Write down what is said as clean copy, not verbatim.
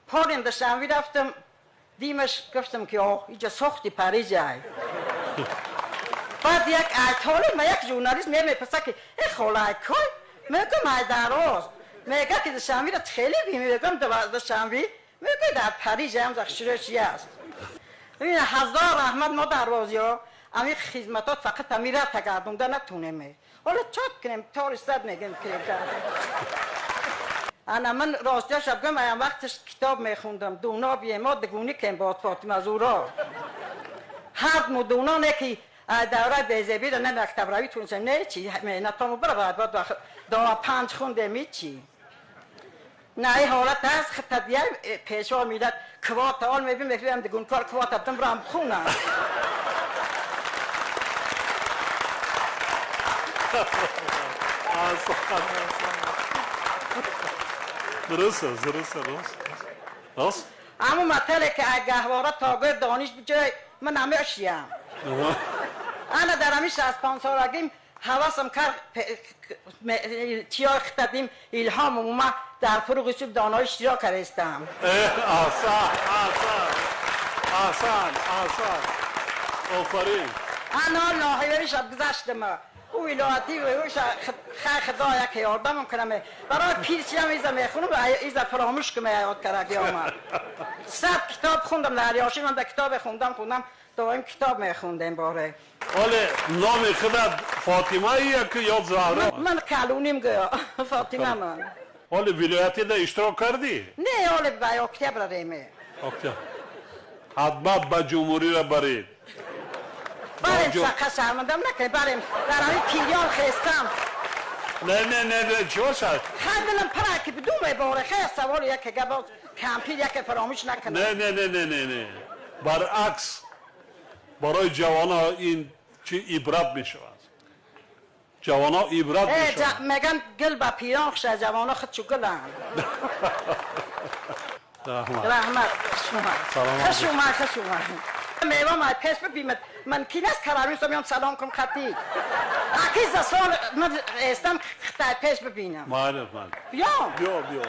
پاریم دشنوی رفتم دیمش گفتم که آه اینجا ساختی پریز ای. بعد یک ایتالی ما یک ژورنالیست میپرسه که ای خاله ای کی؟ میگم ای دراز. میگه که دشنوی را خیلی بی میگم دشنوی میگه در پریز هم زخشیرش است. ببین هزار رحمت ما دروازیا امی خدمتات فقط امی را تگردونده نتونیم. حالا چاک کنیم تا رسد میگیم که انا من راستیش بگم ایم وقتش کتاب میخوندم دونا بیه ما دگونی کن با فاطمه زورا هر مدونا نه که دوره بیزبی را نه مکتب روی تونستم نه چی مهنتامو برا بعد دا پنج خوندم چی نه این حالت هست خطا بیای پیشوا میداد کوات آل میبیم میبیم دگون کار کوات بدم برام خونم. درست است درست است راست. اما مطلع که گهواره تا دانش بجای من نمیشیم. انا در همین 65 سالگیم حواسم کرد چیا اختدیم الهام اومد در فروغ صبح دانایش چیا کردم. آسان آسان آسان آسان آفرین. انا لاهیری شب گذشتم او ولایتی و او خدا یک یاردم کنم برای پیرچی هم ایزا میخونم ایزا فراموش کنم یاد کرد آمد. 100 کتاب خوندم در یاشی من در کتاب خوندم دائم کتاب میخوندم باره. ولی نام خودت فاطمه یا که یا زهرا؟ من کلونیم گویا فاطمه من. ولی ولایتی در اشتراک کردی؟ نه ولی به اکتبر ریمه. اکتبر. حتما به جمهوری را برید. بریم سقه شرمندم نکنه بریم در همین پیریان خستم. نه نه نه نه چی باشد؟ خیلی دلم پره که بدون باره خیلی سوال یک گباز کمپیر یک فراموش نکنه. نه نه نه نه نه نه برعکس برای جوان این چی عبرت می شود. جوان ها عبرت می شود. میگن گل با پیران خوشه جوان ها خود چو گلن. رحمت رحمت. خوش اومد خوش اومد. میوه ما پیش ببیمد من کی نست کرامی میام سلام کنم خطی اکی ز سال من استم خطای پیش ببینم. معلوم معلوم بیا بیا بیا.